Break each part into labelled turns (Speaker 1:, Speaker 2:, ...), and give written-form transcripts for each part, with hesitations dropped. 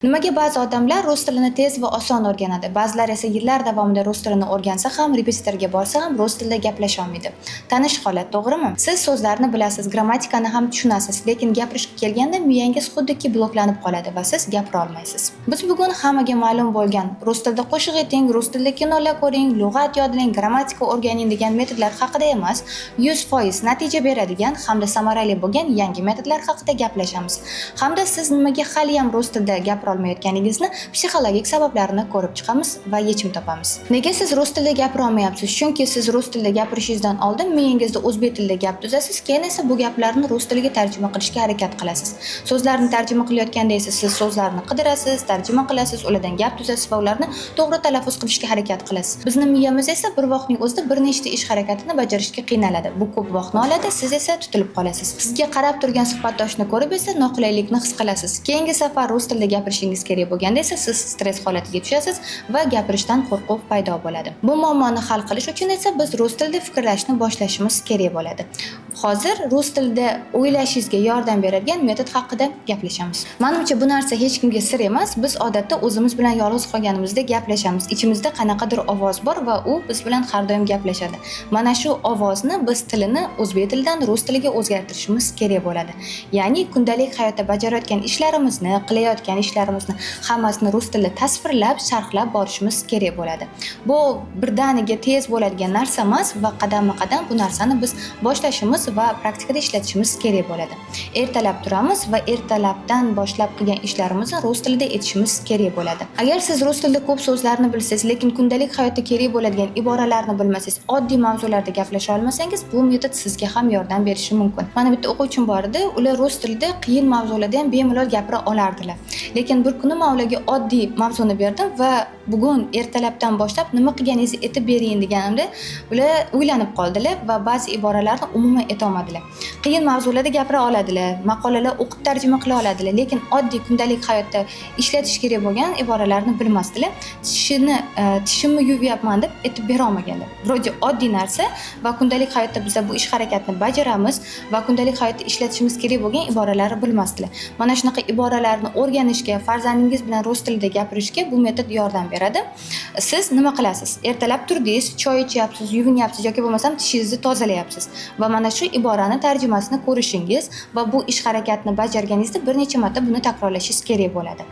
Speaker 1: Nimaga ba'zi odamlar rus tilini tez va oson o'rganadi, ba'zilar esa yillar davomida rus tilini o'rgansa ham, repetitorga borsa ham rus tilida gaplasha olmaydi? Tanish holat, to'g'rimi? Siz so'zlarni bilasiz, grammatikani ham tushunasiz, lekin gapirishga kelganda miyangiz xuddiki bloklanib qoladi va siz gapira olmaysiz. Biz bugun hammaga ma'lum bo'lgan rus tilida qo'shiq ayting, rus tilida kinolar ko'ring, lug'at yodlang, grammatika o'rganing degan metodlar haqida emas, 100% natija beradigan hamda samarali bo'lgan yangi metodlar haqida gaplashamiz. Hamda siz nimaga haliyam rus tilida gapira olmayotganingizni psixologik sabablarini ko'rib chiqamiz va yechim topamiz. Nega siz rus tilida gapira olmayapsiz? Chunki siz rus tilida gapirishingizdan oldin miyangizda o'zbek tilida gap tuzasiz, keyin esa bu gaplarni rus tiliga tarjima qilishga harakat qilasiz. So'zlarni tarjima qilayotganda esa siz so'zlarni qidirasiz, tarjima qilasiz, ulardan gap tuzasiz va ularni to'g'ri talaffuz qilishga harakat qilasiz. Bizni miyamiz esa bir vaqtning o'zida bir nechta ish harakatini bajarishga qiynaladi. Bu ko'p vaqtni oladi, siz esa tutilib qolasiz. Sizga qarab turgan suhbatdoshni ko'rib esa noqulaylikni his qilasiz. Keyingi safar rus tilida gapirishingiz kerak bo'lganda esa siz stress holatiga tushasiz va gapirishdan qo'rquv paydo bo'ladi. Bu muammoni hal qilish uchun esa biz rus tilida fikrlashni boshlashimiz kerak bo'ladi. Hozir rus tilida o'ylashingizga yordam beradigan metod haqida gaplashamiz. Manimcha, bu narsa hech kimga sir emas. Biz odatda o'zimiz bilan yolg'iz qolganimizda gaplashamiz. Ichimizda qanaqadir ovoz bor va u biz bilan har doim gaplashadi. Mana shu ovozni biz tilini o'zbek tilidan rus tiliga o'zgartirishimiz kerak bo'ladi. Ya'ni kundalik hayotda bajarayotgan ishlarimizni, qilayotgan ishlarimizni hammasini rus tilida tasvirlab, sharhlab borishimiz kerak bo'ladi. Bu birdaniga tez bo'ladigan narsa emas va qadamma-qadam bu narsani biz boshlashimiz va praktikada ishlatishimiz kerak bo'ladi. Ertalab turamiz va ertalabdan boshlab qilgan ishlarimizni rus tilida aytishimiz kerak bo'ladi. Agar siz rus tilida ko'p so'zlarni bilsangiz, lekin kundalik hayotda kerak bo'ladigan iboralarni bilmasangiz, oddiy mavzularda gaplasha olmasangiz, bu metod sizga ham yordam berishi mumkin. Mana bitta o'quvchim bor edi, ular rus tilida qiyin mavzularda ham bemalol gapira olardilar. Lekin bir kuni man ularga oddiy mavzuni berdim va bugun ertalabdan boshlab nima qilganingizni aytib bering deganimda, ular o'ylanib qoldilar va ba'zi iboralarni umuman aytolmadilar. Qiyin mavzularda gapira oladilar, maqolalar o'qib tarjima qila oladilar, lekin oddiy kundalik hayotda ishlatish kerak bo'lgan iboralarni bilmasdilar. Tishimni yuvyapman deb aytib bera olmaganlar. Вроде oddiy narsa va kundalik hayotda biz bu ish harakatni bajaramiz va kundalik hayotda ishlatishimiz kerak bo'lgan iboralarni bilmasdilar. Mana shunaqa iboralarni o'rganishga, farzandingiz bilan rus tilida gapirishga bu metod yordam beradi. Siz nima qilasiz? Ertalab turdingiz, choy ichyapsiz, yuvinyapsiz yoki bo'lmasam tishingizni tozalayapsiz va mana shu iborani tarjimasini ko'rishingiz va bu ish harakatni bajarganingizda bir necha marta buni takrorlashingiz kerak bo'ladi.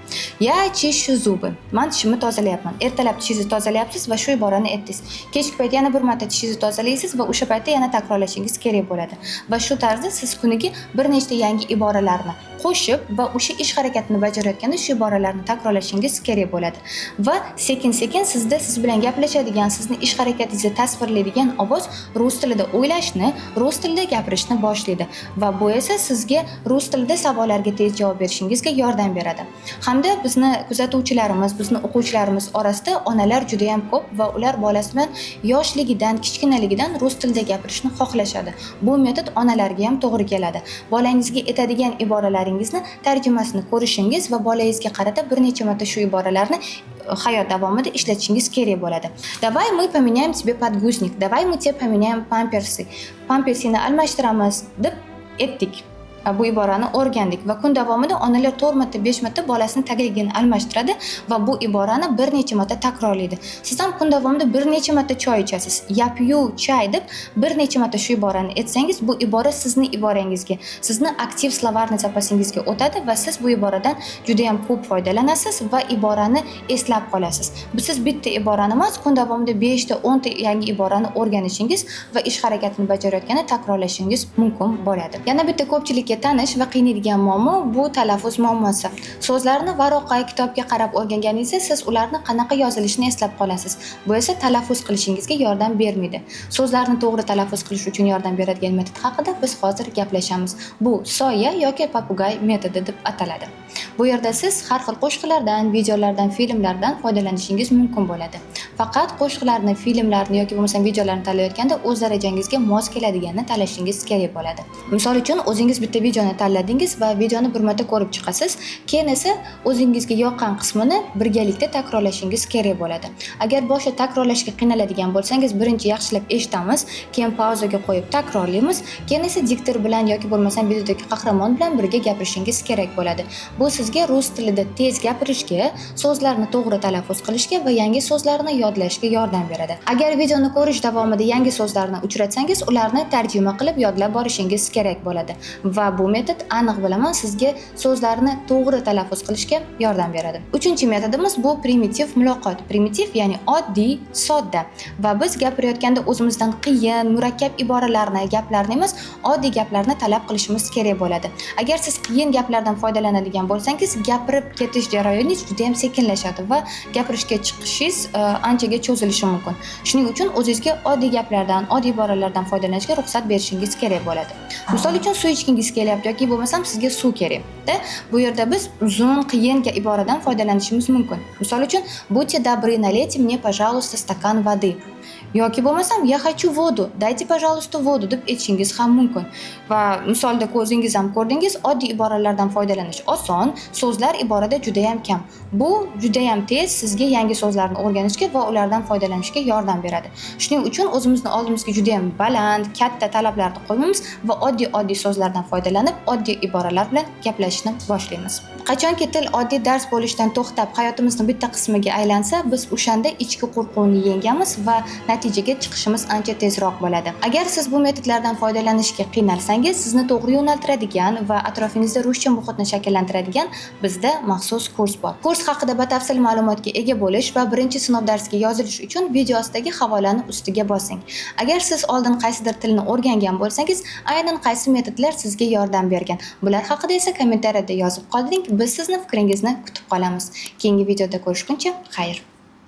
Speaker 1: Я чищу зубы. Man tishimni tozalayapman. Ertalab tishingizni tozalayapsiz va shu iborani aytdingiz. Kechki payt yana bir marta tishingizni tozalaysiz va o'sha paytda yana takrorlashingiz kerak bo'ladi. Va shu tarzda siz kuniga bir nechta yangi iboralarni qo'shib va o'sha ish harakatini bajarayotganda shu iboralarni takrorlashingiz kerak bo'ladi. Va sekin-sekin sizda siz bilan gaplashadigan, sizni ish harakatingizni tasvirlaydigan ovoz rus tilida o'ylashni, rus tilida gapirishni boshlaydi va bu esa sizga rus tilida savollarga tez javob berishingizga yordam beradi. Hamda bizni kuzatuvchilarimiz, bizni o'quvchilarimiz orasida onalar juda ham ko'p va ular bolasi bilan yoshligidan, kichkinaligidan rus tilida gapirishni xohlashadi. Bu metod onalarga ham to'g'ri keladi. Bolangizga aytadigan iboralaringizni tarjimasini ko'rishingiz va bolangizga qarata bir necha marta shu iboralarni hayot davomida ishlatishingiz kerak bo'ladi. Давай мы поменяем тебе подгузник, давай мы тебе поменяем памперсы. Pampersingni almashtiramiz deb aytdik. Bu iborani o'rgandik va kun davomida onalar 4 marta, 5 marta bolasini tagligini almashtiradi va bu iborani bir necha marta takrorlaydi. Siz ham kun davomida bir necha marta choy ichasiz. Я пью чай deb bir necha marta shu iborani aytsangiz, bu ibora sizni iborangizga, sizni aktiv словарный zapasingizga o'tadi va siz bu iboradan juda ham ko'p foydalanasiz va iborani eslab qolasiz. Bu siz bitta iborani emas, kun davomida 5 ta, 10 ta yangi iborani o'rganishingiz va ish harakatini bajarayotganda takrorlashingiz mumkin bo'ladi. Yana bitta ko'pchilikka tanish va qiynaydigan muammo bu talaffuz muammosi. So'zlarni varaqqa, kitobga qarab o'rganganingizda siz ularni qanaqa yozilishini eslab qolasiz. Bu esa talaffuz qilishingizga yordam bermaydi. So'zlarni to'g'ri talaffuz qilish uchun yordam beradigan metod haqida biz hozir gaplashamiz. Bu soya yoki попугай metodi deb ataladi. Bu yerda siz har xil qo'shiqlardan, videolardan, filmlardan foydalanishingiz mumkin bo'ladi. Faqat qo'shiqlarni, filmlarni yoki bo'lmasam videolarni tanlayotganda o'z darajangizga mos keladiganini tanlashingiz kerak bo'ladi. Misol uchun, o'zingiz bitta Bitta videoni tanladingiz va videoni bir marta ko'rib chiqasiz. Keyin esa o'zingizga yoqqan qismini birgalikda takrorlashingiz kerak bo'ladi. Agar boshida takrorlashga qiynaladigan bo'lsangiz, birinchi yaxshilab eshitamiz, keyin pauzaga qo'yib takrorlaymiz, keyin esa diktor bilan yoki bo'lmasam videodagi qahramon bilan birga gapirishingiz kerak bo'ladi. Bu sizga rus tilida tez gapirishga, so'zlarni to'g'ri talaffuz qilishga va yangi so'zlarni yodlashga yordam beradi. Agar videoni ko'rish davomida yangi so'zlarni uchratsangiz, ularni tarjima qilib yodlab borishingiz kerak bo'ladi. Va bu metod, aniq bilaman, sizga so'zlarni to'g'ri talaffuz qilishga yordam beradi. Uchinchi metodimiz bu primitiv muloqot. Primitiv, ya'ni oddiy, sodda. Va biz gapirayotganda o'zimizdan qiyin, murakkab iboralarni, gaplarni emas, oddiy gaplarni talab qilishimiz kerak bo'ladi. Agar siz qiyin gaplardan foydalanadigan bo'lsangiz, gapirib ketish jarayoningiz juda ham sekinlashadi va gapirishga chiqishingiz anchaga cho'zilishi mumkin. Shuning uchun o'zingizga oddiy gaplardan, oddiy iboralardan foydalanishga ruxsat berishingiz kerak bo'ladi. Misol uchun, suv ichgingiz kelyapti yoki bo'lmasam sizga suv kerak. Da, bu yerda biz uzun, qiyin iboradan foydalanishimiz mumkin. Misol uchun, "Будьте добры, налейте мне, пожалуйста, стакан воды." Yoki bo'lmasam, "Я хочу воду, дайте, пожалуйста, воду" deb aytishingiz ham mumkin. Va misolda ko'zingiz ham ko'rdingiz, oddiy iboralardan foydalanish oson, so'zlar iborada juda ham kam. Bu juda ham tez sizga yangi so'zlarni o'rganishga va ulardan foydalanishga yordam beradi. Shuning uchun o'zimizni oldimizga juda ham baland, katta talablarni qo'ymaymiz va oddiy-oddiy so'zlardan foydalanib, oddiy iboralar bilan gaplashishni boshlaymiz. Qachonki til oddiy dars bo'lishdan to'xtab, hayotimizni bitta qismiga aylansa, biz o'shanda ichki qo'rquvni yengamiz va natijaga chiqishimiz ancha tezroq bo'ladi. Agar siz bu metodlardan foydalanishga qiynalsangiz, sizni to'g'ri yo'naltiradigan va atrofingizda ruscha muhitni shakllantiradigan bizda maxsus kurs bor. Kurs haqida batafsil ma'lumotga ega bo'lish va birinchi sinov darsiga yozilish uchun video ostidagi havolani ustiga bosing. Agar siz oldin qaysidir tilni o'rgangan bo'lsangiz, aynan qaysi metodlar sizga yordam bergan? Bular haqida esa kommentariyada yozib qoldiring. Biz sizni fikringizni kutib qolamiz. Keyingi videoda ko'rishguncha xayr.